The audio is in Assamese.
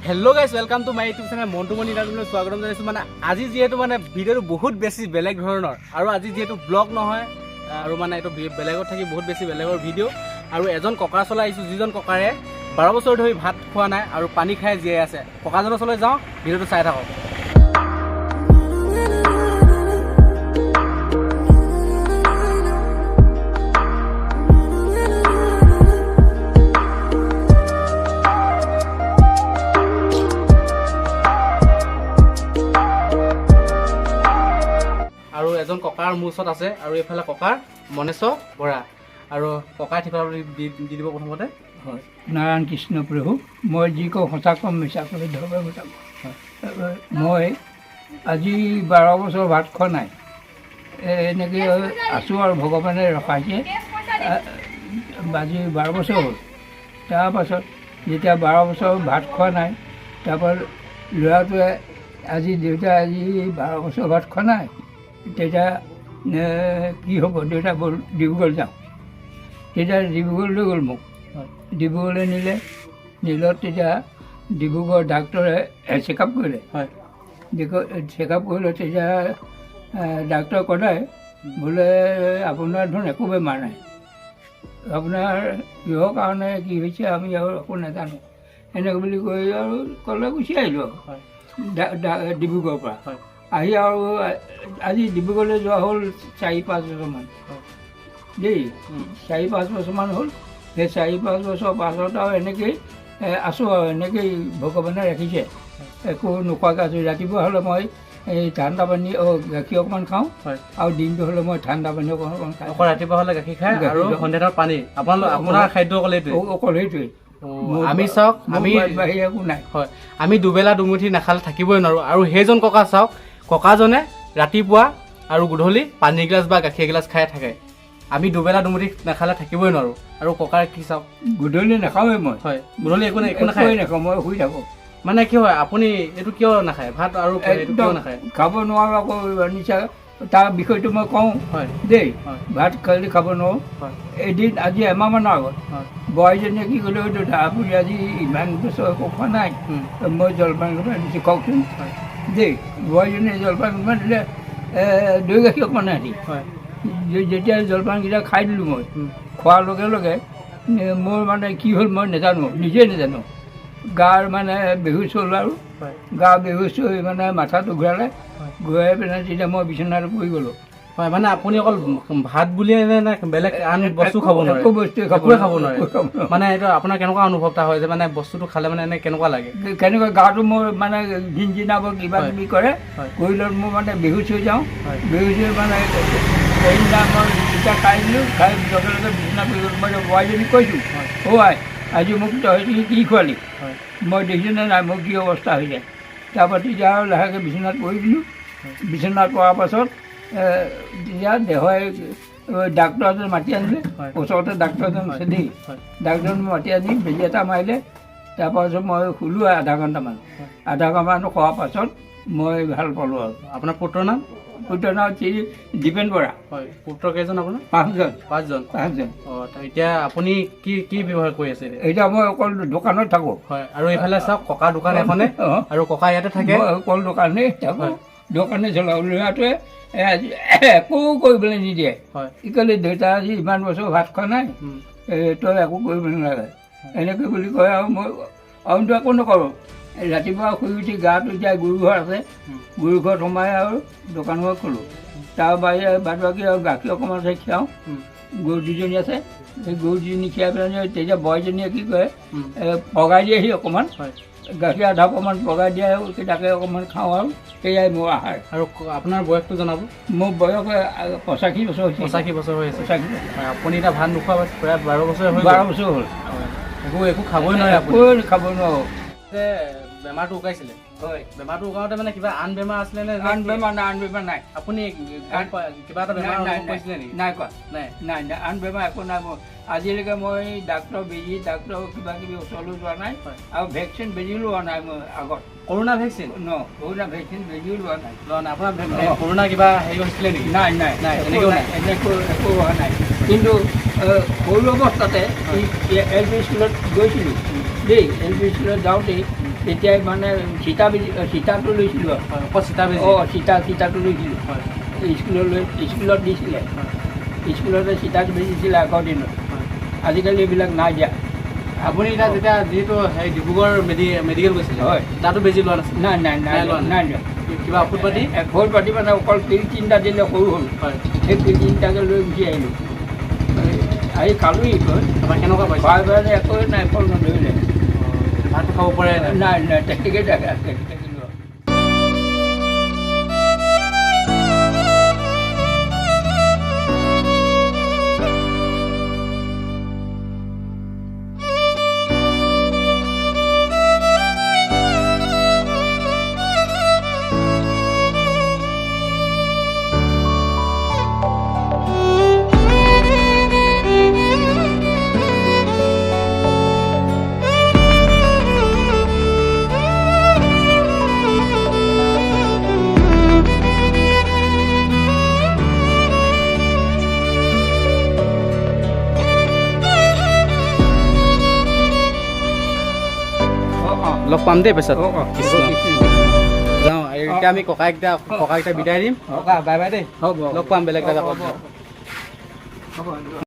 Hello guys, welcome to my YouTube channel Montumoni দাদুলৈ স্বাগতম জনাইছোঁ। মানে আজি যিহেতু মানে ভিডিঅ'টো বহুত বেছি বেলেগ ধৰণৰ আৰু আজি যিহেতু ব্লগ নহয় আৰু মানে এইটো বেলেগত থাকি বহুত বেছি বেলেগৰ ভিডিঅ' আৰু এজন ককাৰ চলাই আহিছোঁ, যিজন ককাৰে 12 বছৰ ধৰি ভাত খোৱা নাই আৰু পানী খাই জীয়াই আছে। ককাজনৰ ওচৰলৈ যাওঁ, ভিডিঅ'টো চাই থাকক। আৰু এজন ককাৰ মোৰ ওচৰত আছে আৰু এইফালে ককাৰ মনেশ্বৰ বৰা আৰু ককাৰ ঠিকনাটো দি দি দিব প্ৰথমতে। হয়, নাৰায়ণ কৃষ্ণ প্ৰভু। মই যি কওঁ সঁচা ক'ম, মিছা ক'লে ধৰবা বুজাব। মই আজি 12 বছৰ ভাত খোৱা নাই, এনেকৈ আছোঁ আৰু ভগৱানে ৰখাইছে। আজি 12 বছৰ হ'ল। তাৰপাছত যেতিয়া 12 বছৰ ভাত খোৱা নাই, তাৰপৰা ল'ৰাটোৱে আজি দেউতা আজি 12 বছৰ ভাত খোৱা নাই, তেতিয়া কি হ'ব দেউতা, ব'ল ডিব্ৰুগড় যাওঁ। তেতিয়া ডিব্ৰুগড় লৈ গ'ল মোক। ডিব্ৰুগড়লৈ নিলে, নিলত তেতিয়া ডিব্ৰুগড় ডাক্তৰে চেকআপ কৰিলে। চেকআপ কৰিলে, তেতিয়া ডাক্তৰে ক'লে বোলে আপোনাৰ দেখোন একো বেমাৰ নাই, আপোনাৰ কিহৰ কাৰণে কি হৈছে আমি আৰু একো নাজানো, এনেকৈ বুলি কৈ আৰু ক'লে, গুচি আহিলোঁ আৰু ডিব্ৰুগড়ৰ পৰা আহি আৰু আজি ডিব্ৰুগড়লৈ যোৱা হ'ল 4-5 বছৰমান দেই, 4-5 বছৰমান হ'ল। সেই 4-5 বছৰ পাছত আৰু এনেকেই আছোঁ আৰু এনেকেই ভগৱানে ৰাখিছে, একো নোখোৱাকৈ আছোঁ। ৰাতিপুৱা হ'লে মই এই ঠাণ্ডা পানী, গাখীৰ অকণমান খাওঁ আৰু দিনটো হ'লে মই ঠাণ্ডা পানী অকণমান অকণমান খাওঁ। অকল ৰাতিপুৱা হ'লে গাখীৰ খায় গাখীৰ আৰু খাওঁ। সন্ধিয়া টাইমত পানী। আপোনাৰ খাদ্য অকল এইটোৱে? অকল সেইটোৱেই। আমি চাওক, মোৰ আমি বাহিৰে একো নাই। হয়, আমি দুবেলা দুমুঠি নাখালে থাকিবই নোৱাৰোঁ আৰু সেইজন ককা চাওক, ককাজনে ৰাতিপুৱা আৰু গধূলি পানী এগিলাচ বা গাখীৰ এগিলাচ খাই থাকে। আমি দুবেলা দুমুঠি নাখালে থাকিবই নোৱাৰোঁ আৰু ককাৰ কি চাওক। গধূলি নাখাওঁৱেই মই। হয়, গধূলি একো নাই, একো নাখায়? একোৱেই নাখাওঁ, মই শুই থাকোঁ। মানে কি হয়, আপুনি এইটো কিয় নাখায় ভাত আৰু এইটো কিয় একদম নাখায়? খাব নোৱাৰোঁ আকৌ নিচা, তাৰ বিষয়টো মই কওঁ দেই। ভাত খালি খাব নোৱাৰোঁ। এদিন আজি এমাহমানৰ আগত বোৱাৰীজনীয়ে কি ক'লে, দেউতা আপুনি আজি ইমান বছৰ একো খোৱা নাই, মই জলপান কেইটামান দিছোঁ কওকচোন দেই। বোৱাৰীজনীয়ে জলপান কেইটামান দিলে, দৈ গাখীৰ অকণমান আনি যেতিয়া জলপানকেইটা খাই দিলোঁ মই, খোৱাৰ লগে লগে মোৰ মানে কি হ'ল মই নাজানো, নিজেই নাজানো। গাৰ মানে বেহুচ হ'ল আৰু গা বেহুচ হৈ মানে মাথাটো ঘূৰালে, ঘূৰাই পেলাই তেতিয়া মই বিচনাত পৰি গ'লোঁ। হয়, মানে আপুনি অকল ভাত বুলিয়ে নে, নে বেলেগ আন বস্তু খাব নোৱাৰে? একো বস্তুৱে খাব একোৱে খাব নোৱাৰে। নোৱাৰে? একোৱে খাব নোৱাৰে। মানে এইটো আপোনাৰ কেনেকুৱা অনুভৱ এটা হয় যে মানে বস্তুটো খালে মানে এনে কেনেকুৱা লাগে? কেনেকুৱা গাটো মোৰ মানে জিনজিনাব, কিবা কিবি কৰে, কৰিলত মোৰ মানে বেহুচ হৈ যাওঁ। বেহুচ হৈ মানে সেইদিনা মই তেতিয়া খাই দিলোঁ, খাই লগে লগে বিচনা পৰি গ'লোঁ। মই বোৱাৰীজনীক কৈছোঁ, অ' আই আজি মোক তহঁতি কি খোৱালি, মই দেখিছোঁ নে নাই মোৰ কি অৱস্থা হৈ যায়। তাৰপৰা তেতিয়া আৰু লাহেকৈ বিচনাত পৰি দিলোঁ। বিচনাত পৰাৰ পাছত তেতিয়া দেহৰে ডাক্তৰ এজন মাতি আনিলে। ওচৰতে ডাক্তৰ এজন আছে দেই। ডাক্তৰজন মাতি আনি বেজী এটা মাৰিলে। তাৰপাছত মই শুলোঁ আধা ঘণ্টামান। আধা ঘণ্টামান শোৱাৰ পাছত মই ভাল পালোঁ আৰু। আপোনাৰ পুত্ৰৰ নাম? পুত্ৰৰ নাম শ্ৰী দীপেন বৰা। হয়, পুত্ৰ কেইজন আপোনাৰ? পাঁচজন। পাঁচজন? পাঁচজন। এতিয়া আপুনি কি কি ব্যৱহাৰ কৰি আছে এতিয়া? এতিয়া মই অকল দোকানত থাকোঁ। হয়, আৰু এইফালে চাওক ককাৰ দোকান এখনে আৰু ককা ইয়াতে থাকে। মই অকল দোকানেই থাকোঁ, দোকানে চলাওঁ। ল'ৰাটোৱে আজি একো কৰিবলৈ নিদিয়ে। কি ক'লে, দেউতা আজি ইমান বছৰ ভাত খোৱা নাই, তই একো কৰিব নালাগে এনেকৈ বুলি কয়। আৰু মই অইনটো একো নকৰোঁ। ৰাতিপুৱা শুই উঠি গাটো এতিয়া গুৰু ঘৰ আছে, গুৰু ঘৰত সোমাই আৰু দোকান ঘৰ খোলোঁ। তাৰ বাহিৰে বাদ বাকী আৰু গাখীৰ অকণমান আছে খীৰাওঁ। গৰু দুজনী আছে, সেই গৰু দুজনী খীৰাই পেলাই তেতিয়া বোৱাৰীজনীয়ে কি কৰে, পগাই দিয়েহি অকণমান গাখীৰ, আধা পোৱামান পগাই দিয়ে আৰু তাকে অকণমান খাওঁ আৰু সেয়াই মোৰ আহাৰ। আৰু আপোনাৰ বয়সটো জনাব? মোৰ বয়স 85 বছৰ হৈছে। 85 বছৰ হৈ আছে। 85 বছৰ। হয়, আপুনি এতিয়া ভাত নোখোৱা প্ৰায় 12 বছৰ হৈ গ'ল। 12 বছৰ হ'ল। হয়। একো খাবই নোৱাৰে আপুনি? একো খাব নোৱাৰোঁ। যে বেমাৰটো উকাইছিলে? হয়। বেমাৰটো উকাওঁতে মানে কিবা আন বেমাৰ আছিলে নে? আন বেমাৰ নাই, আন বেমাৰ নাই। আপুনি গম পাই কিবা এটা বেমাৰ নাই, অনুভৱ নাই, কৰিছিলে নেকি? নাই কোৱা। নাই? নাই নাই, আন বেমাৰ একো নাই। মোৰ আজিলৈকে মই ডাক্তৰ বেজী, ডাক্তৰ কিবা কিবি ওচৰলৈ যোৱা নাই আৰু ভেকচিন বেজীও লোৱা নাই মই আগত। Corona vaccine? No, corona vaccine বেজীও লোৱা নাই। লোৱা নাই। আপোনাৰ কৰোণা কিবা হেৰি হৈছিলে নেকি? নাই নাই। নাই, একো এনেকেও নাই, নাই। এনেকৈ একো হোৱা নাই। কিন্তু সৰু অৱস্থাতে এল পি স্কুলত গৈছিলোঁ দেই, এল পি স্কুলত যাওঁতেই তেতিয়াই মানে চিতা বেজি, চিতাটো লৈছিলোঁ আৰু। হয়, অকল চিতা বেজি? অঁ, চিতাটো লৈছিলোঁ। হয়। স্কুললৈ, স্কুলত দিছিলে। হয়। স্কুলতে চিতাত বেজিছিলে আগৰ দিনত। হয়। আজিকালি এইবিলাক নাই দিয়া। আপুনি এতিয়া যেতিয়া যিহেতু হেৰি ডিব্ৰুগড় মেডিকেল গৈছিলে, হয়। তাতো বেজি লোৱা নাছিলে? নাই, নাই, নাই। নাই লোৱা? নাই লোৱা। কিবা ঔষধ পাতি? ঔষধ পাতি মানে অকল পিল তিনিটা দিলে সৰু সৰু। হয়। সেই পিল তিনিটাকে লৈ গুচি আহিলোঁ। আহি খালোহি গৈ। তাৰপৰা কেনেকুৱা পাইছে? খোৱাই পেলাই একো নাই, ফল নধৰিলে। ভাতটো খাব পৰাই নাই? নাই নাই, তেনেকৈ থাকিলোঁ আৰু। অঁ অঁ। লগ পাম দেই পিছত। অঁ অঁ। কৃষ্ণ। যাওঁ এতিয়া আমি, ককাইকেইটা বিদায় দিম। অঁ। ককা, বাই বাই দেই। হ'ব। লগ পাম বেলেগ এটা। হ'ব। হ'ব।